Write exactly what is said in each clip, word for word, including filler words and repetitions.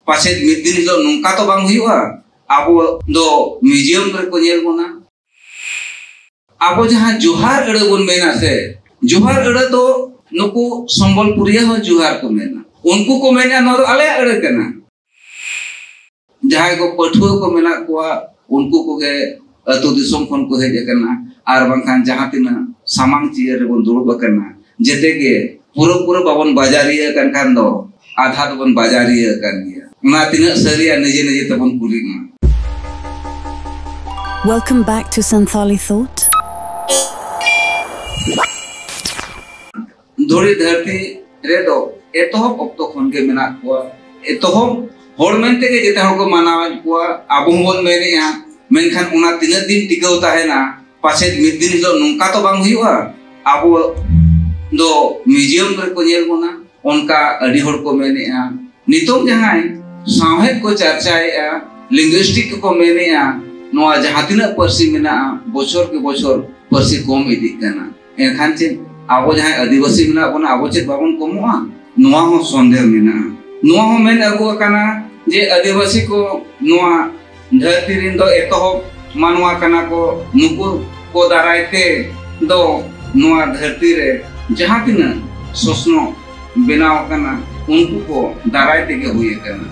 ᱯᱟᱪᱮᱫ ᱢᱤᱫ ᱫᱤᱱ ᱦᱤᱞᱳᱜ ᱱᱚᱝᱠᱟ ᱛᱚ ᱵᱟᱝ ᱦᱩᱭᱩᱜᱼᱟ, ᱟᱵᱚ ᱫᱚ ᱢᱤᱭᱩᱡᱤᱭᱟᱢ ᱨᱮᱠᱚ ᱧᱮᱞ ᱵᱚᱱᱟ᱾ ᱟᱵᱚ ᱡᱟᱦᱟᱸ ᱡᱚᱦᱟᱨ ᱟᱹᱲᱟᱹ ᱵᱚᱱ ᱢᱮᱱᱟ ᱥᱮ, ᱡᱚᱦᱟᱨ ᱟᱹᱲᱟᱹ ᱫᱚ ᱱᱩᱠᱩ ᱥᱚᱢᱵᱚᱞᱯᱩᱨᱤᱭᱟᱹ ᱦᱚᱸ ᱡᱚᱦᱟᱨ ᱠᱚ ᱢᱮᱱᱟ᱾ ᱩᱱᱠᱩ ᱠᱚ ᱢᱮᱱᱟ, "ᱱᱚᱣᱟ ᱫᱚ ᱟᱞᱮᱭᱟᱜ ᱟᱹᱲᱟᱹ ᱠᱟᱱᱟ᱾" ᱡᱟᱦᱟᱸᱭ ᱠᱚ ᱯᱟᱹᱴᱷᱩᱣᱟᱹ ᱠᱚ ᱢᱮᱱᱟᱜ ᱠᱚᱣᱟ, ᱩᱱᱠᱩ ᱠᱚᱜᱮ ᱟᱹᱛᱩ ᱫᱤᱥᱚᱢ ᱠᱷᱚᱱ ᱠᱚ ᱦᱮᱡ ᱟᱠᱟᱱᱟ, ᱟᱨ ᱵᱟᱝᱠᱷᱟᱱ ᱡᱟᱦᱟᱸ ᱛᱤᱱᱟᱹᱜ ᱥᱟᱢᱟᱝ ᱪᱤᱭᱟᱹᱨ ᱨᱮᱵᱚᱱ ᱫᱩᱲᱩᱵ ᱟᱠᱟᱱᱟ, ᱡᱮᱛᱮ ᱜᱮ ᱯᱩᱨᱟᱹ ᱯᱩᱨᱟᱹ ᱵᱟᱵᱚᱱ ᱵᱟᱡᱟᱨᱤᱭᱟᱹ ᱟᱠᱟᱱ ᱠᱷᱟᱱ ᱫᱚ ᱟᱫᱷᱟ ᱫᱚᱵᱚᱱ ᱵᱟᱡᱟᱨᱤᱭᱟᱹ ᱟᱠᱟᱱ ᱜᱮᱭᱟ᱾ ᱚᱱᱟ ᱛᱤᱱᱟᱹᱜ ᱥᱟᱹᱨᱤᱭᱟ, ᱱᱤᱡᱮ ᱱᱤᱡᱮ ᱛᱮᱵᱚᱱ ᱠᱩᱞᱤᱜ ᱢᱟ᱾ Welcome back to Santali Thought. ᱫᱷᱩᱲᱤ ᱫᱷᱟᱹᱨᱛᱤ ᱨᱮᱫᱚ ᱮᱛᱚᱦᱚᱵ ᱚᱠᱛᱚ ᱠᱷᱚᱱ ᱜᱮ ᱢᱮᱱᱟᱜ ᱠᱚᱣᱟ᱾ ᱮᱛᱚᱦᱚᱵ ᱦᱚᱲ ᱢᱮᱱᱛᱮ ᱜᱮ ᱡᱮᱛᱮ ᱦᱚᱲ ᱠᱚ ᱢᱟᱱᱟᱣᱮᱫ ᱠᱚᱣᱟ, ᱟᱵᱚ ᱦᱚᱸᱵᱚᱱ ᱢᱮᱱᱮᱜᱼᱟ᱾ ᱢᱮᱱᱠᱷᱟᱱ ᱚᱱᱟ ᱛᱤᱱᱟᱹᱜ ᱫᱤᱱ ᱴᱤᱠᱟᱹᱣ ᱛᱟᱦᱮᱱᱟ, ᱯᱟᱪᱮᱫ ᱢᱤᱫ ᱫᱤᱱ ᱦᱤᱞᱳᱜ ᱱᱚᱝᱠᱟ ᱛᱚ ᱵᱟᱝ ᱦᱩᱭᱩᱜᱼᱟ, ᱟᱵᱚ ᱫᱚ ᱢᱤᱭᱩᱡᱤᱭᱟᱢ ᱨᱮᱠᱚ ᱧᱮᱞ ᱵᱚᱱᱟ, ᱚᱱᱠᱟ ᱟᱹᱰᱤ ᱦᱚᱲ ᱠᱚ ᱢᱮᱱᱮᱜᱼᱟ᱾ ᱱᱤᱛᱚᱜ ᱡᱟᱦᱟᱸᱭ ᱥᱟᱶᱦᱮᱫ ᱠᱚ ᱪᱟᱨᱪᱟᱭᱮᱜᱼᱟ, ᱞᱤᱝᱜᱩᱭᱤᱥᱴᱤᱠ ᱠᱚᱠᱚ ᱢᱮᱱᱮᱜᱼᱟ, ᱱᱚᱣᱟ ᱡᱟᱦᱟᱸ ᱛᱤᱱᱟᱹᱜ ᱯᱟᱹᱨᱥᱤ ᱢᱮᱱᱟᱜᱼᱟ, ᱵᱚᱪᱷᱚᱨ ᱠᱮ ᱵᱚᱪᱷᱚᱨ ᱯᱟᱹᱨᱥᱤ ᱠᱚᱢ ᱤᱫᱤᱜ ᱠᱟᱱᱟ᱾ ᱮᱱᱠᱷᱟᱱ ᱪᱮᱫ ᱟᱵᱚ ᱡᱟᱦᱟᱸᱭ ᱟᱹᱫᱤᱵᱟᱹᱥᱤ ᱢᱮᱱᱟᱜ ᱵᱚᱱᱟ, ᱟᱵᱚ ᱪᱮᱫ ᱵᱟᱵᱚᱱ ᱠᱚᱢᱚᱜᱼᱟ? ᱱᱚᱣᱟ ᱦᱚᱸ ᱥᱚᱱᱫᱮᱦ ᱢᱮᱱᱟᱜᱼᱟ᱾ ᱱᱚᱣᱟ ᱦᱚᱸ ᱢᱮᱱ ᱟᱹᱜᱩ ᱟᱠᱟᱱᱟ ᱡᱮ ᱟᱹᱫᱤᱵᱟᱹᱥᱤ ᱠᱚ ᱱᱚᱣᱟ ᱫᱷᱟᱹᱨᱛᱤ ᱨᱮᱱ ᱫᱚ ᱮᱛᱚᱦᱚᱵ ᱢᱟᱱᱣᱟ ᱠᱟᱱᱟ ᱠᱚ, ᱱᱩᱠᱩ ᱠᱚ ᱫᱟᱨᱟᱭ ᱛᱮ ᱫᱚ ᱱᱚᱣᱟ ᱫᱷᱟᱹᱨᱛᱤ ᱨᱮ ᱡᱟᱦᱟᱸ ᱛᱤᱱᱟᱹᱜ ᱥᱚᱥᱱᱚᱜ ᱵᱮᱱᱟᱣ ᱟᱠᱟᱱᱟ, ᱩᱱᱠᱩ ᱠᱚ ᱫᱟᱨᱟᱭ ᱛᱮᱜᱮ ᱦᱩᱭ ᱟᱠᱟᱱᱟ᱾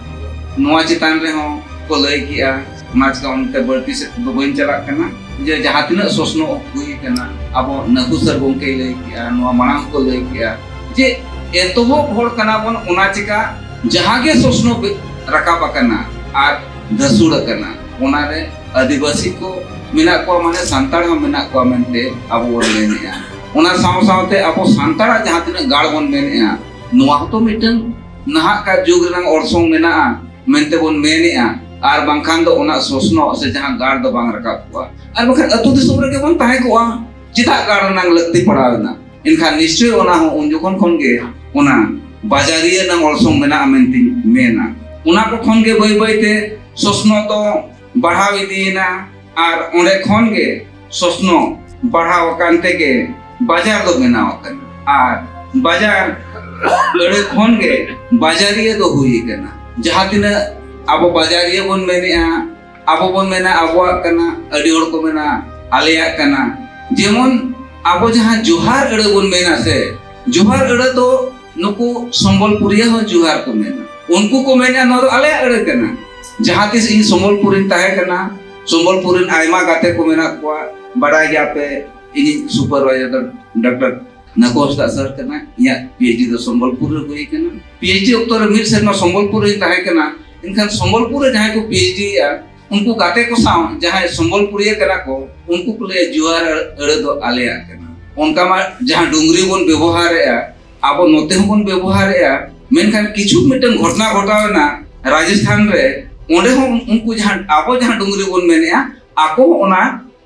ᱱᱚᱣᱟ ᱪᱮᱛᱟᱱ ᱨᱮᱦᱚᱸ ᱠᱚ ᱞᱟᱹᱭ ᱠᱮᱜᱼᱟ, ᱚᱱᱟ ᱪᱤᱠᱟ ᱚᱱᱛᱮ ᱵᱟᱹᱲᱛᱤ ᱥᱮᱫ ᱫᱚ ᱵᱟᱹᱧ ᱪᱟᱞᱟᱜ ᱠᱟᱱᱟ᱾ ᱡᱮ ᱡᱟᱦᱟᱸ ᱛᱤᱱᱟᱹᱜ ᱥᱚᱥᱱᱚᱜ ᱦᱩᱭ ᱟᱠᱟᱱᱟ, ᱟᱵᱚ ᱱᱟᱹᱦᱩ ᱥᱟᱨ ᱜᱚᱢᱠᱮᱭ ᱞᱟᱹᱭ ᱠᱮᱜᱼᱟ, ᱱᱚᱣᱟ ᱢᱟᱲᱟᱝ ᱠᱚ ᱞᱟᱹᱭ ᱠᱮᱜᱼᱟ ᱡᱮ ᱮᱛᱚᱦᱚᱵ ᱦᱚᱲ ᱠᱟᱱᱟ ᱵᱚᱱ, ᱚᱱᱟ ᱪᱤᱠᱟ ᱡᱟᱦᱟᱸ ᱜᱮ ᱥᱚᱥᱱᱚ ᱵᱮ-, ᱨᱟᱠᱟᱵ ᱟᱠᱟᱱᱟ ᱟᱨ ᱫᱷᱟᱹᱥᱩᱲ ᱟᱠᱟᱱᱟ, ᱚᱱᱟᱨᱮ ᱟᱹᱫᱤᱵᱟᱹᱥᱤ ᱠᱚ ᱢᱮᱱᱟᱜ ᱠᱚᱣᱟ, ᱢᱟᱱᱮ ᱥᱟᱱᱛᱟᱲ ᱦᱚᱸ ᱢᱮᱱᱟᱜ ᱠᱚᱣᱟ ᱢᱮᱱᱛᱮ ᱟᱵᱚ ᱵᱚᱱ ᱢᱮᱱᱮᱜᱼᱟ᱾ ᱚᱱᱟ ᱥᱟᱶ ᱥᱟᱶᱛᱮ ᱟᱵᱚ ᱥᱟᱱᱛᱟᱲᱟᱜ ᱡᱟᱦᱟᱸ ᱛᱤᱱᱟᱹᱜ ᱜᱟᱲ ᱵᱚᱱ ᱢᱮᱱᱮᱜᱼᱟ, ᱱᱚᱣᱟ ᱦᱚᱸᱛᱚ ᱢᱤᱫᱴᱟᱝ ᱱᱟᱦᱟᱜ ᱠᱟᱨ ᱡᱩᱜᱽ ᱨᱮᱱᱟᱜ ᱚᱨᱥᱚᱝ ᱢᱮᱱᱟᱜᱼᱟ ᱢᱮᱱᱛᱮ ᱵᱚᱱ ᱢᱮᱱᱮᱜᱼᱟ, ᱟᱨ ᱵᱟᱝᱠᱷᱟᱱ ᱫᱚ ᱚᱱᱟ ᱥᱚᱥᱱᱚᱜ ᱥᱮ ᱡᱟᱦᱟᱸ ᱜᱟᱲ ᱫᱚ ᱵᱟᱝ ᱨᱟᱠᱟᱵ ᱠᱚᱜᱼᱟ᱾ ᱟᱨ ᱵᱟᱝᱠᱷᱟᱱ ᱟᱹᱛᱩ ᱫᱤᱥᱚᱢ ᱨᱮᱜᱮ ᱵᱚᱱ ᱛᱟᱦᱮᱸ ᱠᱚᱜᱼᱟ, ᱪᱮᱫᱟᱜ ᱜᱟᱲ ᱨᱮᱱᱟᱜ ᱞᱟᱹᱠᱛᱤ ᱯᱟᱲᱟᱣ ᱮᱱᱟ? ᱮᱱᱠᱷᱟᱱ ᱱᱤᱥᱪᱚᱭ ᱚᱱᱟ ᱦᱚᱸ ᱩᱱ ᱡᱚᱠᱷᱚᱱ ᱠᱷᱚᱱ ᱜᱮ ᱚᱱᱟ ᱵᱟᱡᱟᱨᱤᱭᱟᱹ ᱨᱮᱱᱟᱜ ᱚᱨᱥᱚᱝ ᱢᱮᱱᱟᱜᱼᱟ ᱢᱮᱱᱛᱮᱧ ᱢᱮᱱᱟ᱾ ᱚᱱᱟ ᱠᱚ ᱠᱷᱚᱱ ᱜᱮ ᱵᱟᱹᱭ ᱵᱟᱹᱭ ᱛᱮ ᱥᱚᱥᱱᱚᱜ ᱫᱚ ᱵᱟᱲᱦᱟᱣ ᱤᱫᱤᱭᱮᱱᱟ, ᱟᱨ ᱚᱸᱰᱮ ᱠᱷᱚᱱ ᱜᱮ ᱥᱚᱥᱱᱚᱜ ᱵᱟᱲᱦᱟᱣ ᱟᱠᱟᱱ ᱛᱮᱜᱮ ᱵᱟᱡᱟᱨ ᱫᱚ ᱵᱮᱱᱟᱣ ᱟᱠᱟᱱᱟ, ᱟᱨ ᱵᱟᱡᱟᱨ ᱟᱹᱲᱟᱹ ᱠᱷᱚᱱ ᱜᱮ ᱵᱟᱡᱟᱨᱤᱭᱟᱹ ᱫᱚ ᱦᱩᱭ ᱟᱠᱟᱱᱟ᱾ ᱡᱟᱦᱟᱸ ᱛᱤᱱᱟᱹᱜ ᱟᱵᱚ ᱵᱟᱡᱟᱨᱤᱭᱟᱹ ᱵᱚᱱ ᱢᱮᱱᱮᱜᱼᱟ, ᱟᱵᱚ ᱵᱚᱱ ᱢᱮᱱᱟ ᱟᱵᱚᱣᱟᱜ ᱠᱟᱱᱟ, ᱟᱹᱰᱤ ᱦᱚᱲ ᱠᱚ ᱢᱮᱱᱟ ᱟᱞᱮᱭᱟᱜ ᱠᱟᱱᱟ᱾ ᱡᱮᱢᱚᱱ ᱟᱵᱚ ᱡᱟᱦᱟᱸ ᱡᱚᱦᱟᱨ ᱟᱹᱲᱟᱹ ᱵᱚᱱ ᱢᱮᱱᱟ ᱥᱮ, ᱡᱚᱦᱟᱨ ᱟᱹᱲᱟᱹ ᱫᱚ ᱱᱩᱠᱩ ᱥᱚᱢᱵᱚᱞᱯᱩᱨᱤᱭᱟᱹ ᱦᱚᱸ ᱡᱚᱦᱟᱨ ᱠᱚ ᱢᱮᱱᱟ᱾ ᱩᱱᱠᱩ ᱠᱚ ᱢᱮᱱᱟ ᱱᱚᱣᱟ ᱫᱚ ᱟᱞᱮᱭᱟᱜ ᱟᱹᱲᱟᱹ ᱠᱟᱱᱟ᱾ ᱡᱟᱦᱟᱸ ᱛᱤᱥ ᱤᱧ ᱥᱚᱢᱵᱚᱞᱯᱩᱨᱤᱧ ᱛᱟᱦᱮᱸ ᱠᱟᱱᱟ, ᱥᱚᱢᱵᱚᱞᱯᱩᱨ ᱨᱮᱱ ᱟᱭᱢᱟ ᱜᱟᱛᱮ ᱠᱚ ᱢᱮᱱᱟᱜ ᱠᱚᱣᱟ, ᱵᱟᱰᱟᱭ ᱜᱮᱭᱟᱯᱮ ᱤᱧᱤᱡ supervisor ᱫᱚ ᱰᱟᱠᱛᱟᱨ ᱱᱟᱠᱚᱥ ᱫᱟᱜ ᱥᱟᱨ ᱠᱟᱱᱟ᱾ ᱤᱧᱟᱹᱜ PhD ᱫᱚ ᱥᱚᱢᱵᱚᱞᱯᱩᱨ ᱨᱮ ᱦᱩᱭ ᱠᱟᱱᱟ᱾ PhD ᱚᱠᱛᱚ ᱨᱮ ᱢᱤᱫ ᱥᱮᱨᱢᱟ ᱥᱚᱢᱵᱚᱞᱯᱩᱨ ᱨᱤᱧ ᱛᱟᱦᱮᱸ ᱠᱟᱱᱟ᱾ ᱮᱱᱠᱷᱟᱱ ᱥᱚᱢᱵᱚᱞᱯᱩᱨ ᱨᱮ ᱡᱟᱦᱟᱸᱭ ᱠᱚ PhD ᱮᱜᱼᱟ, ᱩᱱᱠᱩ ᱜᱟᱛᱮ ᱠᱚ ᱥᱟᱶ ᱡᱟᱦᱟᱸᱭ ᱥᱚᱢᱵᱚᱞᱯᱩᱨᱤᱭᱟᱹ ᱠᱟᱱᱟ ᱠᱚ, ᱩᱱᱠᱩ ᱠᱚ ᱞᱟᱹᱭᱟ ᱡᱩᱦᱟᱨ ᱟᱹᱲᱟᱹ ᱫᱚ ᱟᱞᱮᱭᱟᱜ ᱠᱟᱱᱟ᱾ ᱚᱱᱠᱟ ᱢᱟ ᱡᱟᱦᱟᱸ ᱰᱩᱝᱨᱤ ᱵᱚᱱ ᱵᱮᱵᱚᱦᱟᱨᱮᱜᱼᱟ, ᱟᱵᱚ ᱱᱚᱛᱮ ᱦᱚᱸᱵᱚᱱ ᱵᱮᱵᱚᱦᱟᱨᱮᱜᱼᱟ, ᱢᱮᱱᱠᱷᱟᱱ ᱠᱤᱪᱷᱩ ᱢᱤᱫᱴᱟᱝ ᱜᱷᱚᱴᱚᱱᱟ ᱜᱷᱚᱴᱟᱣ ᱮᱱᱟ ᱨᱟᱡᱚᱥᱛᱷᱟᱱ ᱨᱮ, ᱚᱸᱰᱮ ᱦᱚᱸ ᱩᱱᱠᱩ ᱡᱟᱦᱟᱸ, ᱟᱵᱚ ᱡᱟᱦᱟᱸ ᱰᱩᱝᱨᱤ ᱵᱚᱱ ᱢᱮᱱᱮᱜᱼᱟ, ᱟᱠᱚ ᱦᱚᱸ ᱚᱱᱟ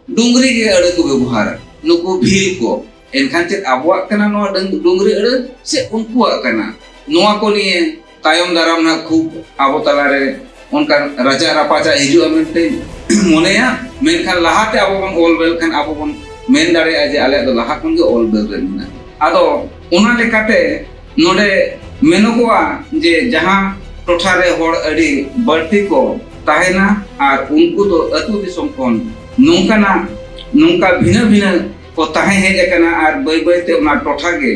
ᱰᱩᱝᱨᱤ ᱜᱮ ᱟᱹᱲᱟᱹ ᱠᱚ ᱵᱮᱵᱚᱦᱟᱨᱟ, ᱱᱩᱠᱩ ᱵᱷᱤᱞ ᱠᱚ᱾ ᱮᱱᱠᱷᱟᱱ ᱪᱮᱫ ᱟᱵᱚᱣᱟᱜ ᱠᱟᱱᱟ ᱱᱚᱣᱟ ᱰᱟᱹᱝ-, ᱰᱩᱝᱨᱤ ᱟᱹᱲᱟᱹ ᱥᱮ ᱩᱱᱠᱩᱣᱟᱜ ᱠᱟᱱᱟ? ᱱᱚᱣᱟ ᱠᱚ ᱱᱤᱭᱮ ᱛᱟᱭᱚᱢ ᱫᱟᱨᱟᱢ ᱱᱟᱦᱟᱜ ᱠᱷᱩᱵ ᱟᱵᱚ ᱛᱟᱞᱟᱨᱮ ᱚᱱᱠᱟᱱ ᱨᱟᱪᱟ ᱨᱟᱯᱟᱪᱟᱜ ᱦᱤᱡᱩᱜᱼᱟ ᱢᱮᱱᱛᱮᱧ ᱢᱚᱱᱮᱭᱟ᱾ ᱢᱮᱱᱠᱷᱟᱱ ᱞᱟᱦᱟᱛᱮ ᱟᱵᱚ ᱵᱚᱱ ᱚᱞ ᱵᱮᱞ ᱠᱷᱟᱱ ᱟᱵᱚ ᱵᱚᱱ ᱢᱮᱱ ᱫᱟᱲᱮᱭᱟᱜᱼᱟ ᱡᱮ ᱟᱞᱮᱭᱟᱜ ᱫᱚ ᱞᱟᱦᱟ ᱠᱷᱚᱱ ᱜᱮ ᱚᱞ ᱵᱮᱞ ᱨᱮ ᱢᱮᱱᱟᱜᱼᱟ᱾ ᱟᱫᱚ ᱚᱱᱟ ᱞᱮᱠᱟᱛᱮ ᱱᱚᱰᱮ ᱢᱮᱱᱚᱜᱚᱜᱼᱟ ᱡᱮ ᱡᱟᱦᱟᱸ ᱴᱚᱴᱷᱟ ᱨᱮ ᱦᱚᱲ ᱟᱹᱰᱤ ᱵᱟᱹᱲᱛᱤ ᱠᱚ ᱛᱟᱦᱮᱱᱟ ᱟᱨ ᱩᱱᱠᱩ ᱫᱚ ᱟᱹᱛᱩ ᱫᱤᱥᱚᱢ ᱠᱷᱚᱱ ᱱᱚᱝᱠᱟᱱᱟᱜ, ᱱᱚᱝᱠᱟ ᱵᱷᱤᱱᱟᱹ ᱵᱷᱤᱱᱟᱹ ᱠᱚ ᱛᱟᱦᱮᱸ ᱦᱮᱡ ᱟᱠᱟᱱᱟ ᱟᱨ ᱵᱟᱹᱭ ᱵᱟᱹᱭ ᱛᱮ ᱚᱱᱟ ᱴᱚᱴᱷᱟ ᱜᱮ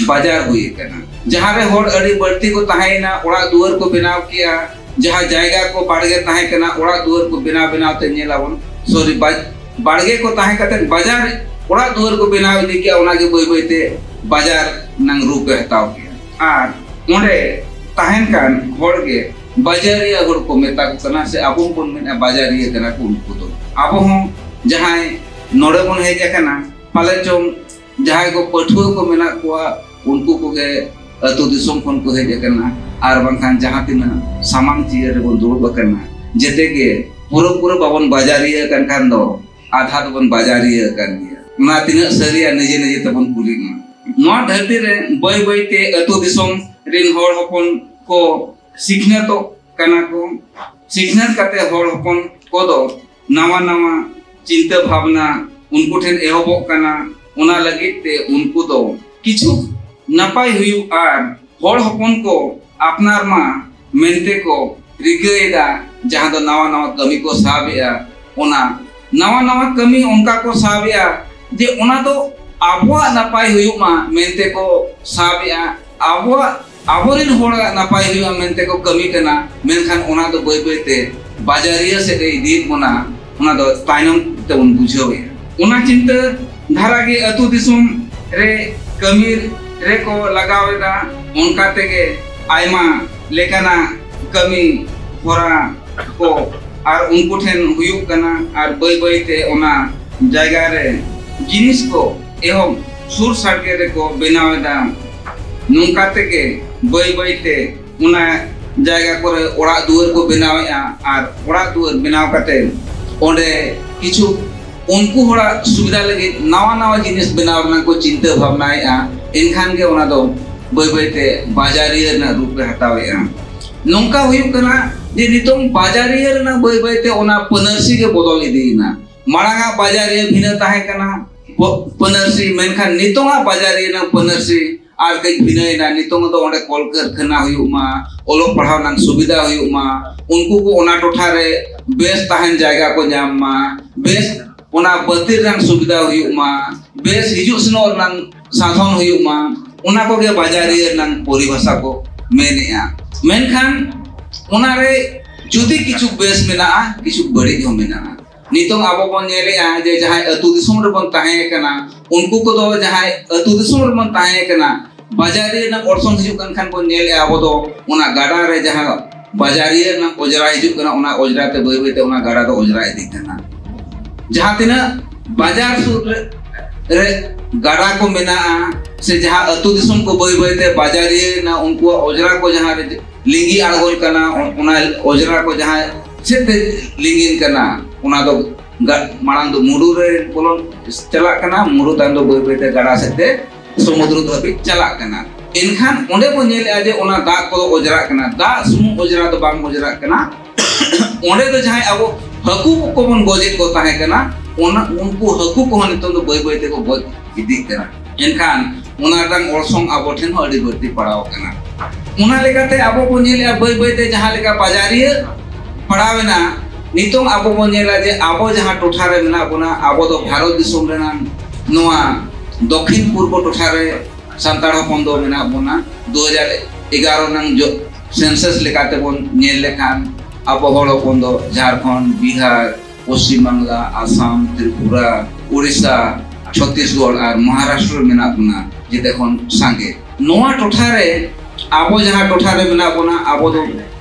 ᱵᱟᱡᱟᱨ ᱦᱩᱭ ᱟᱠᱟᱱᱟ᱾ ᱡᱟᱦᱟᱸ ᱨᱮ ᱦᱚᱲ ᱟᱹᱰᱤ ᱵᱟᱹᱲᱛᱤ ᱠᱚ ᱛᱟᱦᱮᱸᱭᱮᱱᱟ, ᱚᱲᱟᱜ ᱫᱩᱣᱟᱹᱨ ᱠᱚ ᱵᱮᱱᱟᱣ ᱠᱮᱜᱼᱟ, ᱡᱟᱦᱟᱸ ᱡᱟᱭᱜᱟ ᱠᱚ ᱵᱟᱲᱜᱮ ᱛᱟᱦᱮᱸ ᱠᱟᱱᱟ, ᱚᱲᱟᱜ ᱫᱩᱣᱟᱹᱨ ᱠᱚ ᱵᱮᱱᱟᱣ ᱵᱮᱱᱟᱣ ᱛᱮ ᱧᱮᱞ ᱟᱵᱚᱱ, sorry, ᱵᱟ-, ᱵᱟᱲᱜᱮ ᱠᱚ ᱛᱟᱦᱮᱸ ᱠᱟᱛᱮ ᱵᱟᱡᱟᱨ ᱚᱲᱟᱜ ᱫᱩᱣᱟᱹᱨ ᱠᱚ ᱵᱮᱱᱟᱣ ᱤᱫᱤ ᱠᱮᱜᱼᱟ, ᱚᱱᱟ ᱜᱮ ᱵᱟᱹᱭ ᱵᱟᱹᱭ ᱛᱮ ᱵᱟᱡᱟᱨ ᱨᱮᱱᱟᱝ ᱨᱩᱯ ᱮ ᱦᱟᱛᱟᱣ ᱠᱮᱜᱼᱟ᱾ ᱟᱨ ᱚᱸᱰᱮ ᱛᱟᱦᱮᱱ ᱠᱟᱱ ᱦᱚᱲ ᱜᱮ ᱵᱟᱡᱟᱨᱤᱭᱟᱹ ᱦᱚᱲ ᱠᱚ ᱢᱮᱛᱟ ᱠᱚ ᱠᱟᱱᱟ, ᱥᱮ ᱟᱵᱚ ᱦᱚᱸᱵᱚᱱ ᱢᱮᱱᱟ ᱵᱟᱡᱟᱨᱤᱭᱟᱹ ᱠᱟᱱᱟ ᱠᱚ ᱩᱱᱠᱩ ᱫᱚ᱾ ᱟᱵᱚ ᱦᱚᱸ ᱡᱟᱦᱟᱸᱭ ᱱᱚᱰᱮ ᱵᱚᱱ ᱦᱮᱡ ᱟᱠᱟᱱᱟ, ᱯᱟᱞᱮ ᱪᱚᱝ ᱡᱟᱦᱟᱸᱭ ᱠᱚ ᱯᱟᱹᱴᱷᱩᱣᱟᱹ ᱠᱚ ᱢᱮᱱᱟᱜ ᱠᱚᱣᱟ, ᱩᱱᱠᱩ ᱠᱚᱜᱮ ᱟᱹᱛᱩ ᱫᱤᱥᱚᱢ ᱠᱷᱚᱱ ᱠᱚ ᱦᱮᱡ ᱟᱠᱟᱱᱟ, ᱟᱨ ᱵᱟᱝᱠᱷᱟᱱ ᱡᱟᱦᱟᱸ ᱛᱤᱱᱟᱹᱜ ᱥᱟᱢᱟᱝ ᱪᱤᱭᱟᱹ ᱨᱮᱵᱚᱱ ᱫᱩᱲᱩᱵ ᱟᱠᱟᱱᱟ, ᱡᱮᱛᱮ ᱜᱮ ᱯᱩᱨᱟᱹ ᱯᱩᱨᱟᱹ ᱵᱟᱵᱚᱱ ᱵᱟᱡᱟᱨᱤᱭᱟᱹ ᱟᱠᱟᱱ ᱠᱷᱟᱱ ᱫᱚ ᱟᱫᱷᱟ ᱫᱚᱵᱚᱱ ᱵᱟᱡᱟᱨᱤᱭᱟᱹ ᱟᱠᱟᱱ ᱜᱮᱭᱟ᱾ ᱚᱱᱟ ᱛᱤᱱᱟᱹᱜ ᱥᱟᱹᱨᱤᱭᱟ ᱱᱤᱡᱮ ᱱᱤᱡᱮ ᱛᱮᱵᱚᱱ ᱠᱩᱞᱤᱜ ᱢᱟ᱾ ᱱᱚᱣᱟ ᱫᱷᱟᱹᱨᱛᱤ ᱨᱮ ᱵᱟᱹᱭ ᱵᱟᱹᱭ ᱛᱮ ᱟᱹᱛᱩ ᱫᱤᱥᱚᱢ ᱨᱤᱱ ᱦᱚᱲ ᱦᱚᱯᱚᱱ ᱠᱚ ᱥᱤᱠᱷᱱᱟᱹᱛᱚᱜ ᱠᱟᱱᱟ ᱠᱚ᱾ ᱥᱤᱠᱷᱱᱟᱹᱛ ᱠᱟᱛᱮ ᱦᱚᱲ ᱦᱚᱯᱚᱱ ᱠᱚᱫᱚ ᱱᱟᱣᱟ ᱱᱟᱣᱟ ᱪᱤᱱᱛᱟᱹ ᱵᱷᱟᱵᱽᱱᱟ ᱩᱱᱠᱩ ᱴᱷᱮᱱ ᱮᱦᱚᱵᱚᱜ ᱠᱟᱱᱟ᱾ ᱚᱱᱟ ᱞᱟᱹᱜᱤᱫ ᱛᱮ ᱩᱱᱠᱩ ᱫᱚ ᱠᱤᱪᱷᱩ ᱱᱟᱯᱟᱭ ᱦᱩᱭᱩᱜ ᱟᱨ ᱦᱚᱲ ᱦᱚᱯᱚᱱ ᱠᱚ ᱟᱯᱱᱟᱨ ᱢᱟ ᱢᱮᱱᱛᱮ ᱠᱚ ᱨᱤᱠᱟᱹᱭᱮᱫᱟ, ᱡᱟᱦᱟᱸ ᱫᱚ ᱱᱟᱣᱟ ᱱᱟᱣᱟ ᱠᱟᱹᱢᱤ ᱠᱚ ᱥᱟᱵᱮᱜᱼᱟ, ᱚᱱᱟ ᱱᱟᱣᱟ ᱱᱟᱣᱟ ᱠᱟᱹᱢᱤ ᱚᱱᱠᱟ ᱠᱚ ᱥᱟᱵᱮᱜᱼᱟ ᱡᱮ ᱚᱱᱟ ᱫᱚ ᱟᱵᱚᱣᱟᱜ ᱱᱟᱯᱟᱭ ᱦᱩᱭᱩᱜ ᱢᱟ ᱢᱮᱱᱛᱮ ᱠᱚ ᱥᱟᱵᱮᱜᱼᱟ, ᱟᱵᱚᱣᱟᱜ, ᱟᱵᱚᱨᱮᱱ ᱦᱚᱲᱟᱜ ᱱᱟᱯᱟᱭ ᱦᱩᱭᱩᱜᱼᱟ ᱢᱮᱱᱛᱮ ᱠᱚ ᱠᱟᱹᱢᱤ ᱠᱟᱱᱟ, ᱢᱮᱱᱠᱷᱟᱱ ᱚᱱᱟ ᱫᱚ ᱵᱟᱹᱭ ᱵᱟᱹᱭᱛᱮ ᱵᱟᱡᱟᱨᱤᱭᱟᱹ ᱥᱮᱫ ᱮ ᱤᱫᱤᱭᱮᱫ ᱵᱚᱱᱟ, ᱚᱱᱟ ᱫᱚ ᱛᱟᱭᱱᱚᱢ ᱛᱮᱵᱚᱱ ᱵᱩᱡᱷᱟᱹᱣᱮᱫᱼᱟ᱾ ᱚᱱᱟ ᱪᱤᱱᱛᱟᱹ ᱫᱷᱟᱨᱟ ᱜᱮ ᱟᱹᱛᱩ ᱫᱤᱥᱚᱢ ᱨᱮ ᱠᱟᱹᱢᱤ ᱨᱮᱠᱚ ᱞᱟᱜᱟᱣ ᱮᱫᱟ᱾ ᱚᱱᱠᱟ ᱛᱮᱜᱮ ᱟᱭᱢᱟ ᱞᱮᱠᱟᱱᱟᱜ ᱠᱟᱹᱢᱤ ᱦᱚᱨᱟ ᱠᱚ ᱟᱨ ᱩᱱᱠᱩ ᱴᱷᱮᱱ ᱦᱩᱭᱩᱜ ᱠᱟᱱᱟ ᱟᱨ ᱵᱟᱹᱭ ᱵᱟᱹᱭᱛᱮ ᱚᱱᱟ ᱡᱟᱭᱜᱟ ᱨᱮ ᱡᱤᱱᱤᱥ ᱠᱚ ᱮᱦᱚᱵ ᱥᱩᱨ ᱥᱟᱰᱜᱮ ᱨᱮᱠᱚ ᱵᱮᱱᱟᱣ ᱮᱫᱟ᱾ ᱱᱚᱝᱠᱟ ᱛᱮᱜᱮ ᱵᱟᱹᱭ ᱵᱟᱹᱭᱛᱮ ᱚᱱᱟ ᱡᱟᱭᱜᱟ ᱠᱚᱨᱮ ᱚᱲᱟᱜ ᱫᱩᱣᱟᱹᱨ ᱠᱚ ᱵᱮᱱᱟᱣᱮᱫᱼᱟ ᱟᱨ ᱚᱲᱟᱜ ᱫᱩᱣᱟᱹᱨ ᱵᱮᱱᱟᱣ ᱠᱟᱛᱮ ᱚᱸᱰᱮ ᱠᱤᱪᱷᱩ ᱩᱱᱠᱩ ᱦᱚᱲᱟᱜ ᱥᱩᱵᱤᱫᱷᱟ ᱞᱟᱹᱜᱤᱫ ᱱᱟᱣᱟ ᱱᱟᱣᱟ ᱡᱤᱱᱤᱥ ᱵᱮᱱᱟᱣ ᱨᱮᱱᱟᱜ ᱠᱚ ᱪᱤᱱᱛᱟᱹ ᱵᱷᱟᱵᱽᱱᱟᱭᱮᱫᱼᱟ᱾ ᱮᱱᱠᱷᱟᱱ ᱜᱮ ᱚᱱᱟ ᱫᱚ ᱵᱟᱹᱭ ᱵᱟᱹᱭᱛᱮ ᱵᱟᱡᱟᱨᱤᱭᱟᱹ ᱨᱮᱱᱟᱜ ᱨᱩᱯ ᱮ ᱦᱟᱛᱟᱣᱮᱫᱼᱟ᱾ ᱱᱚᱝᱠᱟ ᱦᱩᱭᱩᱜ ᱠᱟᱱᱟ ᱡᱮ ᱱᱤᱛᱚᱝ ᱵᱟᱡᱟᱨᱤᱭᱟᱹ ᱨᱮᱱᱟᱜ ᱵᱟᱹᱭ ᱵᱟᱹᱭᱛᱮ ᱚᱱᱟ ᱯᱟᱹᱱᱟᱹᱨᱥᱤ ᱜᱮ ᱵᱚᱫᱚᱞ ᱤᱫᱤᱭᱮᱱᱟ᱾ ᱢᱟᱲᱟᱝᱟᱜ ᱵᱟᱡᱟᱨᱤᱭᱟᱹ ᱵᱷᱤᱱᱟᱹ ᱛᱟᱦᱮᱸ ᱠᱟᱱᱟ, ᱯᱟᱹᱱᱟᱹᱨᱥᱤ, ᱢᱮᱱᱠᱷᱟᱱ ᱱᱤᱛᱚᱝᱟᱜ ᱵᱟᱡᱟᱨᱤᱭᱟᱹ ᱨᱮᱱᱟᱜ ᱯᱟᱹᱱᱟᱹᱨᱥᱤ ᱟᱨ ᱠᱟᱹᱡ ᱵᱷᱤᱱᱟᱹᱭᱮᱱᱟ᱾ ᱱᱤᱛᱚᱝ ᱫᱚ ᱚᱸᱰᱮ ᱠᱚᱞ ᱠᱟᱹᱨᱠᱷᱟᱱᱟ ᱦᱩᱭᱩᱜ ᱢᱟ, ᱚᱞᱚᱜ ᱯᱟᱲᱦᱟᱣ ᱨᱮᱱᱟᱜ ᱥᱩᱵᱤᱫᱷᱟ ᱦᱩᱭᱩᱜ ᱢᱟ, ᱩᱱᱠᱩ ᱠᱚ ᱚᱱᱟ ᱴᱚᱴᱷᱟ ᱨᱮ ᱵᱮᱥ ᱛᱟᱦᱮᱱ ᱡᱟᱭᱜᱟ ᱠᱚ ᱧᱟᱢ ᱢᱟ, ᱵᱮᱥ ᱚᱱᱟ ᱵᱟᱹᱛᱤ ᱨᱮᱱᱟᱜ ᱥᱩᱵᱤᱫᱷᱟ ᱦᱩᱭᱩᱜ ᱢᱟ, ᱵᱮᱥ ᱦᱤᱡᱩᱜ ᱥᱮᱱᱚᱜ ᱨᱮᱱᱟᱜ ᱥᱟᱫᱷᱚᱱ ᱦᱩᱭᱩᱜ ᱢᱟ, ᱚᱱᱟ ᱠᱚᱜᱮ ᱵᱟᱡᱟᱨᱤᱭᱟᱹ ᱨᱮᱱᱟᱜ ᱯᱚᱨᱤᱵᱷᱟᱥᱟ ᱠᱚ ᱢᱮᱱᱮᱜᱼᱟ᱾ ᱢᱮᱱᱠᱷᱟᱱ ᱚᱱᱟᱨᱮ ᱡᱩᱫᱤ ᱠᱤᱪᱷᱩ ᱵᱮᱥ ᱢᱮᱱᱟᱜᱼᱟ, ᱠᱤᱪᱷᱩ ᱵᱟᱹᱲᱤᱡ ᱦᱚᱸ ᱢᱮᱱᱟᱜᱼᱟ᱾ ᱱᱤᱛᱚᱝ ᱟᱵᱚ ᱵᱚᱱ ᱧᱮᱞᱮᱜᱼᱟ ᱡᱮ ᱡᱟᱦᱟᱸᱭ ᱟᱹᱛᱩ ᱫᱤᱥᱚᱢ ᱨᱮᱵᱚᱱ ᱛᱟᱦᱮᱸ ᱠᱟᱱᱟ, ᱩᱱᱠᱩ ᱠᱚᱫᱚ ᱡᱟᱦᱟᱸᱭ ᱟᱹᱛᱩ ᱫᱤᱥᱚᱢ ᱨᱮᱵᱚᱱ ᱛᱟᱦᱮᱸ ᱠᱟᱱᱟ, ᱵᱟᱡᱟᱨᱤᱭᱟᱹ ᱨᱮᱱᱟᱜ ᱚᱨᱥᱚᱝ ᱦᱤᱡᱩᱜ ᱠᱟᱱ ᱠᱷᱟᱱ ᱵᱚᱱ ᱧᱮᱞᱮᱜᱼᱟ ᱟᱵᱚ ᱫᱚ ᱚᱱᱟ ᱜᱟᱰᱟ ᱨᱮ ᱡᱟᱦᱟᱸ ᱵᱟᱡᱟᱨᱤᱭᱟᱹ ᱨᱮᱱᱟᱜ ᱚᱡᱽᱨᱟ ᱦᱤᱡᱩᱜ ᱠᱟᱱᱟ, ᱚᱱᱟ ᱚᱡᱽᱨᱟ ᱛᱮ ᱵᱟᱹᱭ ᱵᱟᱹᱭᱛᱮ ᱚᱱᱟ ᱜᱟᱰᱟ ᱫᱚ ᱚᱡᱽᱨᱟ ᱤᱫᱤᱜ ᱠᱟᱱᱟ᱾ ᱡᱟᱦᱟᱸ ᱛᱤᱱᱟᱹᱜ ᱵᱟᱡᱟᱨ ᱥᱩᱨ ᱨᱮ, ᱨᱮ ᱜᱟᱰᱟ ᱠᱚ ᱢᱮᱱᱟᱜᱼᱟ, ᱥᱮ ᱡᱟᱦᱟᱸ ᱟᱹᱛᱩ ᱫᱤᱥᱚᱢ ᱠᱚ ᱵᱟᱹᱭ ᱵᱟᱹᱭᱛᱮ ᱵᱟᱡᱟᱨᱤᱭᱟᱹ ᱨᱮᱱᱟᱜ ᱩᱱᱠᱩᱣᱟᱜ ᱚᱡᱽᱨᱟ ᱠᱚ ᱡᱟᱦᱟᱸ ᱨᱮ ᱞᱤᱸᱜᱤ ᱟᱬᱜᱚᱱ ᱠᱟᱱᱟ, ᱚ-, ᱚᱱᱟ ᱚᱡᱽᱨᱟ ᱠᱚ ᱡᱟᱦᱟᱸ ᱥᱮᱫ ᱛᱮ ᱞᱤᱸᱜᱤᱱ ᱠᱟᱱᱟ, ᱚᱱᱟ ᱫᱚ ᱜᱟ-, ᱢᱟᱲᱟᱝ ᱫᱚ ᱢᱩᱰᱩ ᱨᱮ ᱵᱚᱞᱚᱱ ᱪᱟᱞᱟᱜ ᱠᱟᱱᱟ, ᱢᱩᱰᱩ ᱛᱟᱭᱚᱢ ᱫᱚ ᱵᱟᱹᱭ ᱵᱟᱹᱭᱛᱮ ᱜᱟᱰᱟ ᱥᱮᱫ ᱛᱮ ᱥᱚᱢᱩᱫᱨᱚ ᱫᱷᱟᱹᱵᱤᱡ ᱪᱟᱞᱟᱜ ᱠᱟᱱᱟ᱾ ᱮᱱᱠᱷᱟᱱ ᱚᱸᱰᱮ ᱵᱚᱱ ᱧᱮᱞᱮᱜᱼᱟ ᱡᱮ ᱚᱱᱟ ᱫᱟᱜ ᱠᱚᱫᱚ ᱚᱡᱽᱨᱟᱜ ᱠᱟᱱᱟ, ᱫᱟᱜ ᱥᱩᱢᱩᱝ ᱚᱡᱽᱨᱟ ᱫᱚ ᱵᱟᱝ ᱚᱡᱽᱨᱟᱜ ᱠᱟᱱᱟ᱾ ᱚᱸᱰᱮ ᱫᱚ ᱡᱟᱦᱟᱸᱭ ᱟᱵᱚ ᱦᱟᱹᱠᱩ ᱠᱚᱵᱚᱱ ᱜᱚᱡᱮᱫ ᱠᱚ ᱛᱟᱦᱮᱸ ᱠᱟᱱᱟ, ᱚᱱᱟ, ᱩᱱᱠᱩ ᱦᱟᱹᱠᱩ ᱠᱚᱦᱚᱸ ᱱᱤᱛᱚᱝ ᱫᱚ ᱵᱟᱹᱭ ᱵᱟᱹᱭ ᱛᱮᱠᱚ ᱜᱚᱡ ᱤᱫᱤᱜ ᱠᱟᱱᱟ᱾ ᱮᱱᱠᱷᱟᱱ ᱚᱱᱟ ᱨᱮᱱᱟᱜ ᱚᱨᱥᱚᱝ ᱟᱵᱚ ᱴᱷᱮᱱ ᱦᱚᱸ ᱟᱹᱰᱤ ᱵᱟᱹᱲᱛᱤ ᱯᱟᱲᱟᱣ ᱟᱠᱟᱱᱟ᱾ ᱚᱱᱟ ᱞᱮᱠᱟᱛᱮ ᱟᱵᱚ ᱵᱚᱱ ᱧᱮᱞᱮᱜᱼᱟ, ᱵᱟᱹᱭ ᱵᱟᱹᱭᱛᱮ ᱡᱟᱦᱟᱸ ᱞᱮᱠᱟ ᱵᱟᱡᱟᱨᱤᱭᱟᱹ ᱯᱟᱲᱟᱣ ᱮᱱᱟ, ᱱᱤᱛᱚᱝ ᱟᱵᱚ ᱵᱚᱱ ᱧᱮᱞᱟ ᱡᱮ ᱟᱵᱚ ᱡᱟᱦᱟᱸ ᱴᱚᱴᱷᱟ ᱨᱮ ᱢᱮᱱᱟᱜ ᱵᱚᱱᱟ, ᱟᱵᱚ ᱫᱚ ᱵᱷᱟᱨᱚᱛ ᱫᱤᱥᱚᱢ ᱨᱮᱱᱟᱜ ᱱᱚᱣᱟ ᱫᱚᱠᱷᱤᱱ ᱯᱩᱨᱵᱚ ᱴᱚᱴᱷᱟ ᱨᱮ ᱥᱟᱱᱛᱟᱲ ᱦᱚᱯᱚᱱ ᱫᱚ ᱢᱮᱱᱟᱜ ᱵᱚᱱᱟ᱾ ᱫᱩ ᱦᱟᱡᱟᱨ ᱮᱜᱟᱨᱚ ᱱᱟᱝ ᱡᱚ-, census ᱞᱮᱠᱟᱛᱮ ᱵᱚᱱ ᱧᱮᱞ ᱞᱮᱠᱷᱟᱱ, ᱟᱵᱚ ᱦᱚᱲ ᱦᱚᱯᱚᱱ ᱫᱚ ᱡᱷᱟᱲᱠᱷᱚᱸᱰ, ᱵᱤᱦᱟᱨ, ᱯᱚᱥᱪᱤᱢ ᱵᱟᱝᱞᱟ, ᱟᱥᱟᱢ, ᱛᱨᱤᱯᱩᱨᱟ, ᱩᱲᱤᱥᱥᱟ, ᱪᱷᱚᱛᱤᱥᱜᱚᱲ ᱟᱨ ᱢᱚᱦᱟᱨᱟᱥᱴᱨᱚ ᱨᱮ ᱢᱮᱱᱟᱜ ᱵᱚᱱᱟ ᱡᱮᱛᱮ ᱠᱷᱚᱱ ᱥᱟᱸᱜᱮ᱾ ᱱᱚᱣᱟ ᱴᱚᱴᱷᱟ ᱨᱮ ᱟᱵᱚ ᱡᱟᱦᱟᱸ ᱴᱚᱴᱷᱟ ᱨᱮ ᱢᱮᱱᱟᱜ ᱵᱚᱱᱟ, ᱟᱵᱚ ᱫᱚ